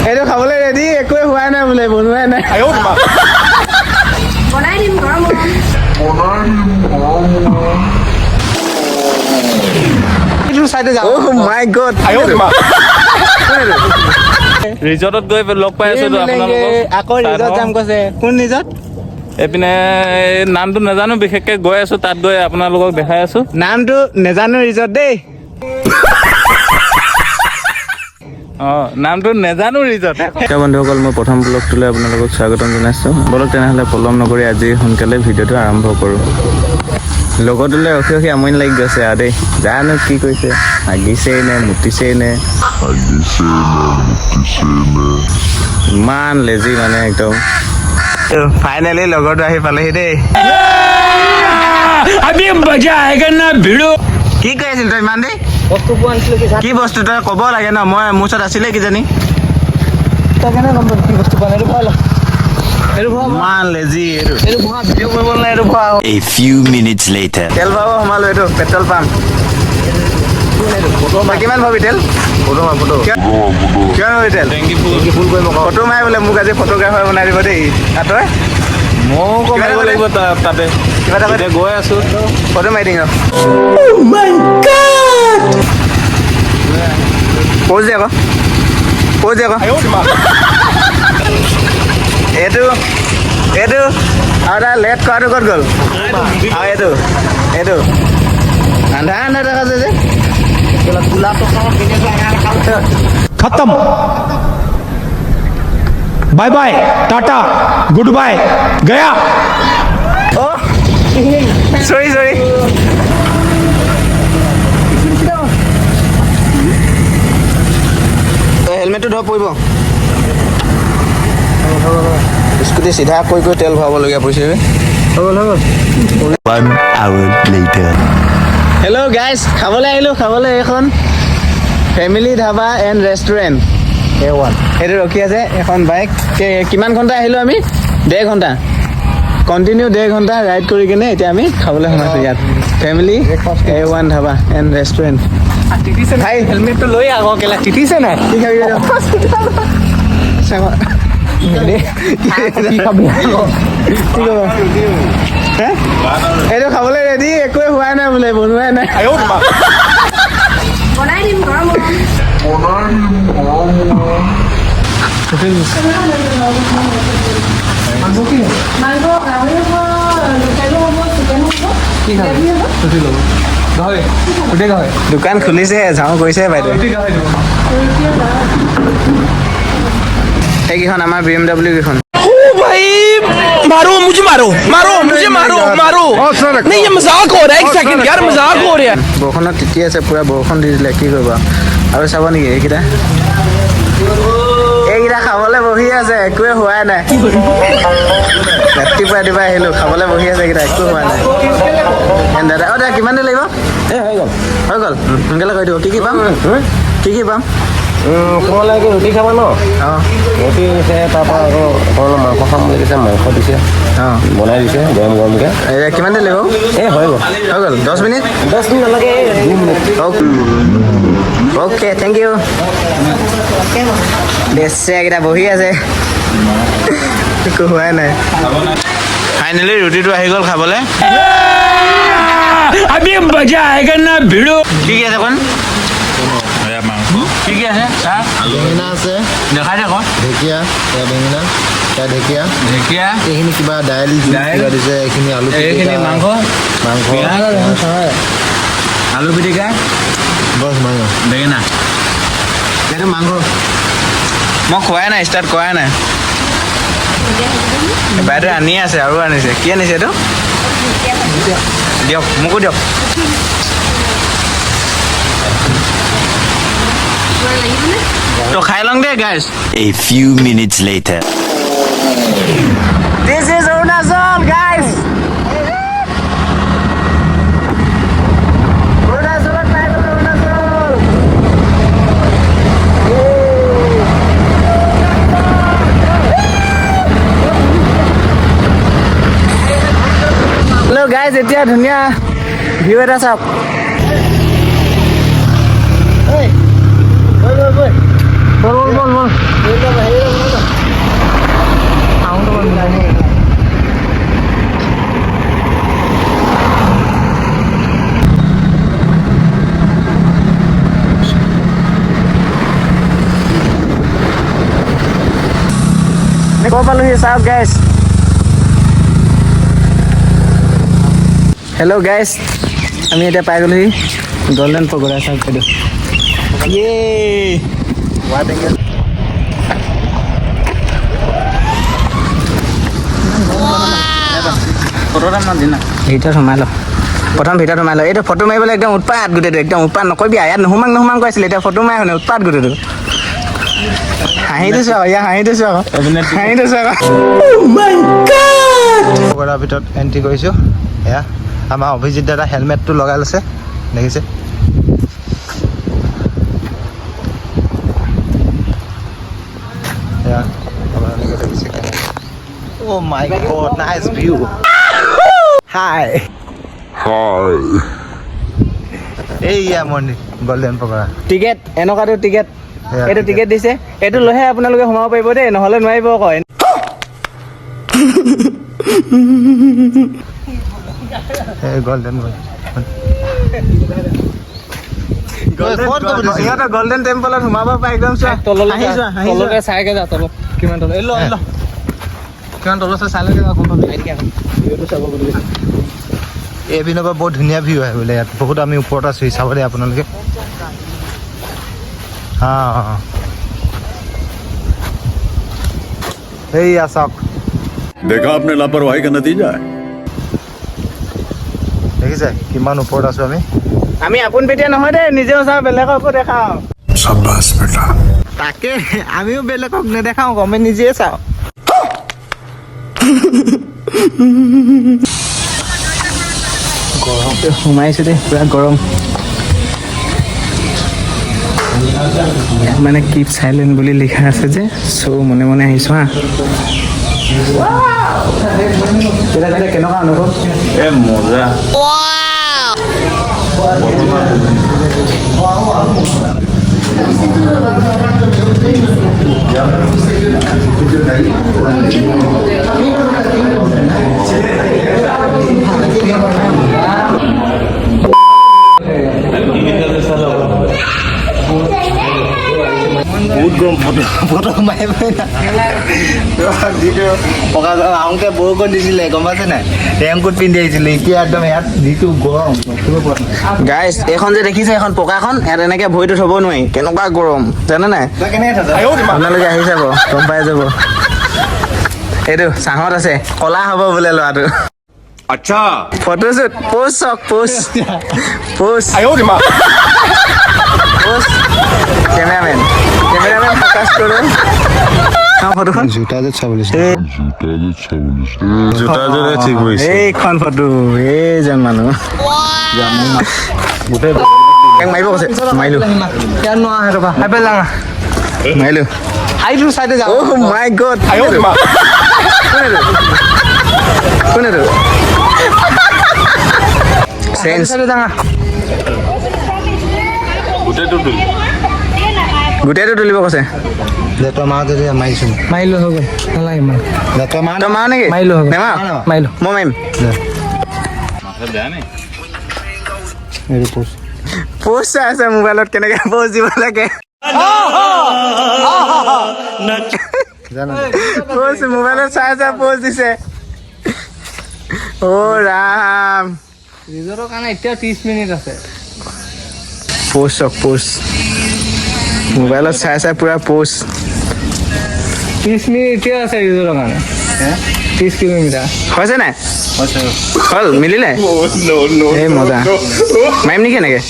এইটো খাবলৈ ৰেডি, একোৱে হোৱাই নাই বোলে, বনোৱাই নাই। বনাই দিম গৰম গৰম। এইটো চাইডে যাওঁ। Oh my God. ৰিজৰ্টত গৈ লগ পাই আছো আপোনালোকক। আকৌ ৰিজৰ্ট যাম কৈছে। কোন ৰিজৰ্ট? এইপিনে নামটো নাজানো বিশেষকে, গৈ আছো তাত গৈ আপোনালোকক দেখাই আছো। নামটো নেজানো ৰিজৰ্ট দেই। অ, নামটো নেজানো ৰিজৰ্ট। বন্ধুসকল, মই প্ৰথম ব্লগটোলৈ আপোনালোকক স্বাগতম জনাইছোঁ। ব'লক তেনেহ'লে পলম নকৰি আজি সোনকালে ভিডিঅ'টো আৰম্ভ কৰোঁ। লগৰটোলৈ ৰখি ৰখি আমনি লাগি গৈছে আৰু দেই। জানো কি কৰিছে, হাগিছেই নে মুতিছেই নে, ইমান লেজি মানে একদম। ফাইনেলি লগৰটো আহি পালেহি দেই। কি কৈ আছিল তই ইমান দেই? কি বস্তু তই ক'ব লাগে ন, মই মোৰ ওচৰত আছিলে কিজানি। ইমান লেজি এইটো। A few minutes later. তেল ভৰাব সোমালো, এইটো পেট্ৰল পাম্প। কিমান ভৰাবি তেল? কিমান ভৰাবি তেল? ফটো মাৰি বোলে মোক আজি ফটোগ্ৰাফাৰ বনাই দিব দেই। আৰু তই? ময়ো মাৰিব লাগিব তাতে। কিবা এটা এতিয়া গৈ আছো। ফটো মাৰি দিম। প'জ দে আকৌ, প'জ দে আকৌ। এইটো এইটো আৰু এটা লেট কৰাটো ক'ত গ'ল? আৰু এইটো এইটো আন্ধা আন্ধা দেখাছে যে। खत्म, bye bye, tata, good bye, गया। চৰি চৰি। হেলমেটটো ধৰ, পৰিব। স্কুটি চিধা কৰি কৰি তেল ভৰাবলগীয়া পৰিছে বে। One hour later. Hello guys, খাবলৈ আহিলোঁ খাবলৈ। এইখন family dhaba and restaurant A one. সেইটো ৰখি আছে এখন বাইক। কিমান ঘণ্টা আহিলোঁ আমি? 1.5 ঘণ্টা কণ্টিনিউ, 1.5 ঘণ্টা ৰাইড কৰি কিনে এতিয়া আমি খাবলৈ সোমাইছোঁ ইয়াত, family A one dhaba and restaurant. ভাই, হেলমেটটো লৈ আকৌ কেলা তিতিছে নাই? কি খাবি? কি খাবি আকৌ? কি ক'ব হে? এইটো খাবলৈ ৰেডি, একোৱে হোৱাই নাই বোলে, বনোৱাই নাই। বনাই দিম গৰম গৰম। মাংস গাহৰি হ'ব, লোকেলো হ'ব, চিকেনো হ'ব, গ্ৰেভি হ'ব। গাহৰি, গোটেই গাহৰি। দোকান খুলিছে, ঝাও কৰিছে বাইদেউ। গোটেই গাহৰি দিব। সেইকেইখন আমাৰ বি এম ডাব্লিউ কেইখন। भाई, मारो मुझे, मारो मारो मुझे, मारो मारो। नहीं, ये मजाक हो रहा है, एक सेकंड यार, मजाक हो रहा है। বৰষুণত তিতি আছে পুৰা, বৰষুণ দি দিলে কি কৰিব আৰু? চাব নেকি এইকেইটা? এইকেইটা খাবলৈ বহি আছে, একোৱে হোৱাই নাই। ৰাতিপুৱা ৰাতিপুৱা আহিলো, খাবলৈ বহি আছে এইকেইটা, একো হোৱা নাই। দাদা, অ দাদা, কিমান দেৰি লাগিব? এই হৈ গ'ল, হৈ গ'ল। সোনকালে কৰি দিব। কি কি পাম, কি কি পাম? তোমালোকে ৰুটি খাবা ন? অঁ। ৰুটি দিছে, তাৰপৰা আকৌ আপোনালোকে মাংস খাম বুলি কৈছে, মাংস দিছে। বনাই দিছে গৰম গৰমকৈ। এই কিমান দেৰি লাগিব? এই হৈ গ'ল। হৈ গ'ল, 10 মিনিট। 10 মিনিট নালাগে, এই 2 minute. Okay, thank U. বেচেৰাকেইটা বহি আছে, একো হোৱাই নাই। ফাইনেলি ৰুটিটো আহি গ'ল খাবলৈ। अभी मजा आएगा ना भिड़ो। কি কি আছে কোন? কি কি আছে? চাহ। বেঙেনা আছে। দেখাই দে আকৌ। ঢেকীয়া, এয়া বেঙেনা, এয়া ঢেকীয়া। ঢেকীয়া। এইখিনি কিবা দাইল। দাইল। কিবা দিছে এইখিনি, আলু পিটিকা। এইখিনি মাংস। মাংস। আলু পিটিকা। বছ, মাংস। বেঙেনা, এইটো মাংস। মই খোৱাই নাই, ষ্টাৰ্ট কৰাই নাই। বাইদেৱে আনি আছে আৰু আনিছে। কি আনিছে এইটো? দিয়ক, মোকো দিয়ক। লাগিবনে? তো খাই লওঁ দেই guys. A few minutes later. This is Arunachal, guys. অৰুণাচলত পাই গ'লো, অৰুণাচল। হেল্ল' গাইজ, এতিয়া ধুনীয়া ভিউ এটা চাওক। বল বল বল বল। ক'ৰ পালোহি চাওক গাইছ। হেল্ল' গাইছ, আমি এতিয়া পাই গ'লোহি গল্ডেন পগোডা। চাওক এইটো। ইয়ে ভিতৰত সোমাই ল, প্ৰথম ভিতৰত সোমাই ল। এইটো ফটো মাৰিবলৈ একদম উৎপাত গোটেইটো, একদম উৎপাত নকৰিবি। ইয়াত নোসোমাং নোসোমাং কৈ আছিলে, এতিয়া ফটো মাৰি শুনে উৎপাত গোটেইটো। হাঁহি দিছোঁ আকৌ, ইয়াত হাঁহি দিছোঁ আকৌ, হাঁহি দিছোঁ আকৌ। পকৰাৰ ভিতৰত এণ্ট্ৰি কৰিছোঁ। এয়া আমাৰ অভিজিত দাদা হেলমেটটো লগাই লৈছে, দেখিছে। এয়া আপোনালোকে দেখিছে কেনেকৈ। Oh my God, nice view. Hi hi. এইয়া মন্দিৰ গল্ডেন পকৰা। টিকেট এনেকুৱাটো টিকেট, এইটো টিকেট দিছে, এইটো লৈহে আপোনালোকে সোমাব পাৰিব দেই, নহ'লে নোৱাৰিব আকৌ। এই গল্ডেন সিহঁতৰ গল্ডেন টেম্পলত সোমাব পাই একদম চোৱা, হাঁহি যোৱা, হাঁহি যোৱা। তলতে চাইকে যা, তলত কিমান তলত, এই ল এই ল, কিমান তলত আছে চাই লগে, গম পাবি। এই পিনৰ পৰা বহুত ধুনীয়া ভিউ আহে বোলে ইয়াত। বহুত আমি ওপৰত আছোঁ, চাব দেই আপোনালোকে। অঁ, এইয়া চাওক, देखा आपने लापरवाही का नतीजा है। দেখিছে কিমান ওপৰত আছোঁ আমি। আমি আপোন পেটীয়া নহয় দেই, নিজেও চাওঁ বেলেগকো দেখাওঁ। शाबाश बेटा। তাকে আমিও বেলেগক নেদেখাওঁ, আমি নিজে চাওঁ। গৰম সোমাইছোঁ দেই, পূৰা গৰম। ইয়াত মানে কিপ চাইলেণ্ট বুলি লিখা আছে যে, চ' মনে মনে আহিছোঁ। হা, তেতিয়া কেনেকুৱা অনুভৱ? এ মজা। বহুত গৰম, ফটো ফটো মাৰিবই না। যিটো পকা আহোঁতে বৰষুণ দিছিলে, গম পাইছে নাই? ৰেইনকোট পিন্ধি আহিছিলে, এতিয়া একদম ইয়াত যিটো গৰম ৰখিব পৰা নাই। গাইছ, এইখন যে দেখিছে এইখন পকাখন, ইয়াত এনেকে ভৰিটো থ'ব নোৱাৰি, কেনেকুৱা গৰম জানে নাই? আপোনালোকে আহি যাব, গম পাই যাব। এইটো চাহত আছে, ক'লা হ'ব বোলে ল'ৰাটো। अच्छा। ফটোশ্বুট প'ষ্ট চাওক, post post post. Cameraman, cameraman focus কৰোঁ ফটোখন। জোতা চাব লাগিছিল। জোতা ঠিক হৈছে। এইখন ফটো, এইজন মানুহ মাৰিব কৈছে, মাৰিলো। ইয়াত নোৱাৰা ৰ'বা, সেইফালে যাওঁ। মাৰিলো। আইটো চাইডে যাওঁ। অ' মাই গড, কোন এইটো? কোন এইটো? চেঞ্জ। চাইডে যাওঁ। গোটেইটো তুলিব কৈছে। দে তই মাৰ, যদি মাৰিছোঁ। মাৰিলো, হৈ গ'ল, নালাগে ইমান। দে তই মাৰ। তই মাৰ নেকি? মাৰিলো, হৈ গ'ল। নেমাৰ? মাৰিলো। মই মাৰিম। এইটো পোষ্ট। পোষ্ট চাই আছে মোবাইলত, কেনেকে পোষ্ট দিব লাগে। জানা পোষ্ট মোবাইলত চাই চাই পোষ্ট দিছে। অ' ৰাম, ৰিজৰ্টৰ কাৰণে এতিয়া 30 মিনিট আছে। পোষ্ট চাওক, পোষ্ট মোবাইলত চাই চাই পুৰা পোষ্ট। 30 মিনিট এতিয়া আছে ৰিজৰ্টৰ কাৰণে, 30 কিলোমিটাৰ। হৈছে নাই? হ'ল, মিলিলে। এই মজা। মাৰিম নেকি এনেকে?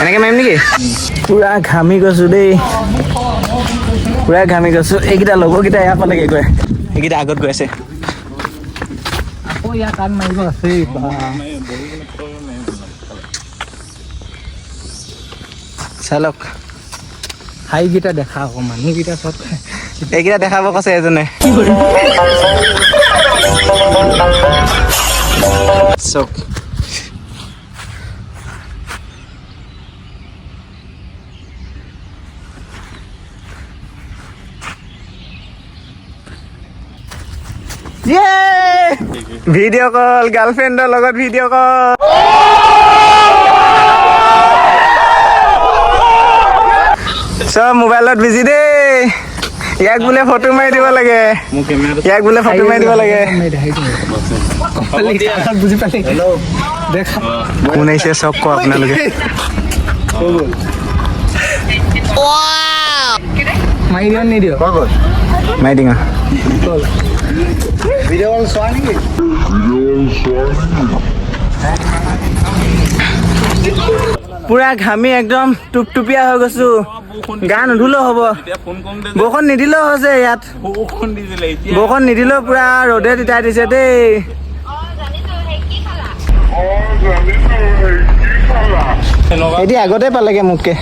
এনেকে মাৰিম নেকি? পুৰা ঘামি গৈছো দেই, পুৰা ঘামি গৈছো। এইকেইটা লগৰকেইটা ইয়াৰ পালেগৈ গৈ, এইকেইটা আগত গৈ আছে। আকৌ ইয়াত তাত মাৰিব আছেই বা। চালক হাইকেইটা দেখা আকৌ, মানুহকেইটা চব। এইকেইটা দেখাব কৈছে এজনে। চব ভিডিঅ' কল, গাৰ্লফ্ৰেণ্ডৰ লগত ভিডিঅ' কল। চব মোবাইলত বিজি দেই। ইয়াক বোলে ফটো মাৰি দিব লাগে। মোৰ কেমেৰাটো। ইয়াক বোলে ফটো মাৰি দিব লাগে। বুজি পালি দেখা। কোন আহিছে চব ক আপোনালোকে। মাৰি দিয়, নিদিয়। মাৰি দিঙা। ভিডিঅ' কল চোৱা নেকি? পুৰা ঘামি একদম টুপটুপীয়া হৈ গৈছো। গা নুধুলেও হ'ব। এতিয়া ফোন কৰোঁতে যে বৰষুণ নিদিলেও হৈছে ইয়াত। বৰষুণ দিছিলে এতিয়া। বৰষুণ নিদিলেও পুৰা ৰ'দে তিতাই দিছে দেই। এতিয়া আগতে পালেগে মোতকে।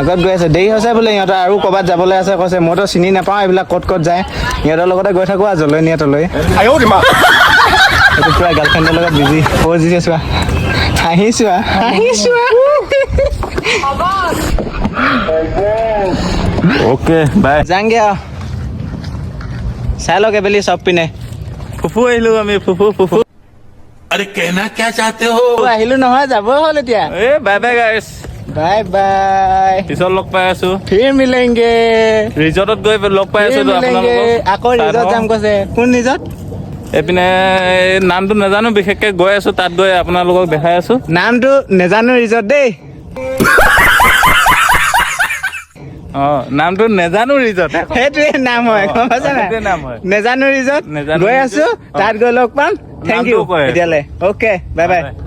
আগত গৈ আছে, দেৰি হৈছে বোলে সিহঁতৰ, আৰু ক'ৰবাত যাবলৈ আছে কৈছে। মইতো চিনি নাপাওঁ এইবিলাক ক'ত ক'ত যায়। সিহঁতৰ লগতে গৈ থাকোঁ আৰু যলৈ নিয়ে তলৈ। এইটো পুৰা গাৰ্লফ্ৰেণ্ডৰ লগত বিজি। প'জ দিছে চোৱা, হাঁহিছোৱা, হাঁহিছোৱা। অ'কে, বাই। যাংগে আৰু। চাই লওক এবেলি চব পিনে। ফুফু আহিলো আমি, ফুফু ফুফু। अरे, कहना क्या चाहते हो? আহিলো নহয়, যাব হ'ল এতিয়া। এ, bye bye guys. Bye bye. পিছত লগ পাই আছো। फिर मिलेंगे। ৰিজৰ্টত গৈ লগ পাই আছো फिर मिलेंगे। আপোনালোকক। আকৌ ৰিজৰ্ট যাম কৈছে। কোন ৰিজৰ্ট? এইপিনে এই নামটো নাজানো বিশেষকে, গৈ আছো, তাত গৈ আপোনালোকক দেখাই আছো। নামটো নেজানো ৰিজৰ্ট দেই। অ, নামটো নেজানো ৰিজৰ্ট। সেইটোৱে নাম হয়, গম পাইছা নাই? সেইটোৱে নাম হয়। নেজানো ৰিজৰ্ট। নেজানো গৈ আছো। ৰিজৰ্ট। তাত গৈ লগ পাম। Thank U. নামটোও কয়। এতিয়ালে অ'কে, বাই বাই। Bye.